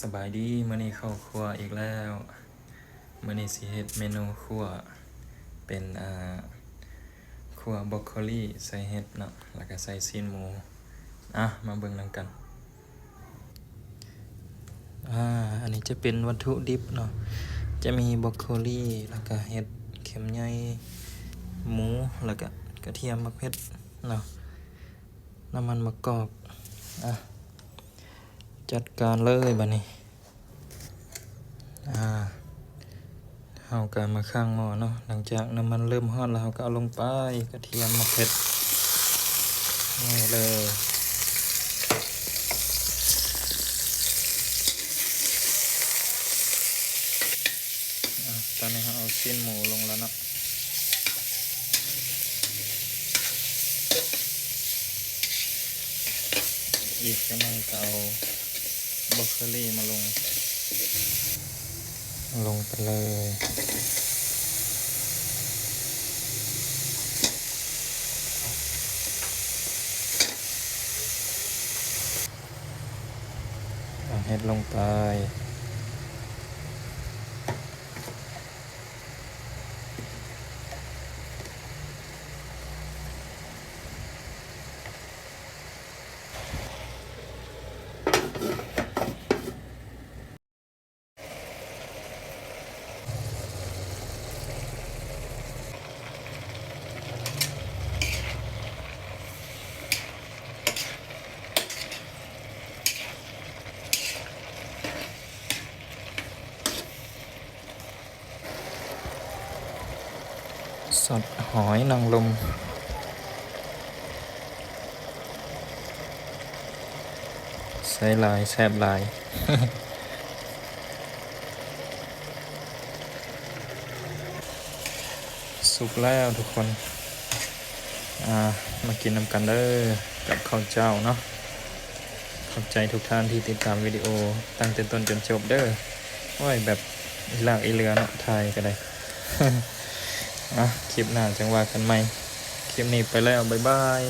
ສະບາຍດີ ມື້ນີ້ເຂົ້າຄົວອີກແລ້ວ. ມື້ນີ້ຊິເຮັດເມນູຄົ່ວ ເປັນ ອ່າ ຂົ້ວບຣອກໂຄລີໃສ່ເຫັດເນາະ ແລ້ວກະໃສ່ຊີ້ນໝູ. ອ່ະ ມາເບິ່ງນຳກັນ. ອ່າ ອັນນີ້ຈະເປັນວັດຖຸດິບເນາະ ຈະມີບຣອກໂຄລີ ແລ້ວກະເຫັດເຂັມໃຫຍ່ ໝູ ແລ້ວກະກະທຽມ ໝາກເຜັດເນາະ ນ້ຳມັນມະກອກ. ອ່ະ ຈັດການເລີຍບາດນີ້. ອ່າ ເຮົາກະມາຄ້າງໝໍ້ເນາະ ຫຼັງຈາກນ້ຳມັນເລີ່ມຮ້ອນແລ້ວ ເຮົາກະເອົາລົງໄປ ກະທຽມ ໝາກເຜັດ ນີ້ເລີຍ. ອ່າ ຕອນນີ້ເຮົາເອົາຊີ້ນໝູລົງແລ້ວເນາະ. ອີກຈັກໜ່ອຍກະເອົາບຣອກໂຄລີມາລົງ ລົງໄປເລີຍ. ເອົາເຫັດລົງໄປ. ຊອດຫອຍນາງລົມ ໃສ່ຫຼາຍແຊບຫຼາຍ. ສຸກແລ້ວທຸກຄົນ ອ່າ ມາກິນນຳກັນເດີ ກັບເຂົ້າເຈົ້າເນາະ. ຂອບໃຈທຸກທ່ານທີ່ຕິດຕາມວິດີໂອຕັ້ງແຕ່ຕົ້ນຈົນຈົບເດີ. ໂອ້ຍ ແບບອີຫຼາກອີເຫຼືອເນາະ ຖ່າຍກະໄດ້. ອ່ະ ຄລິບໜ້າຈັ່ງວ່າກັນໃໝ່. ຄລິບນີ້ໄປແລ້ວ ບາຍບາຍ.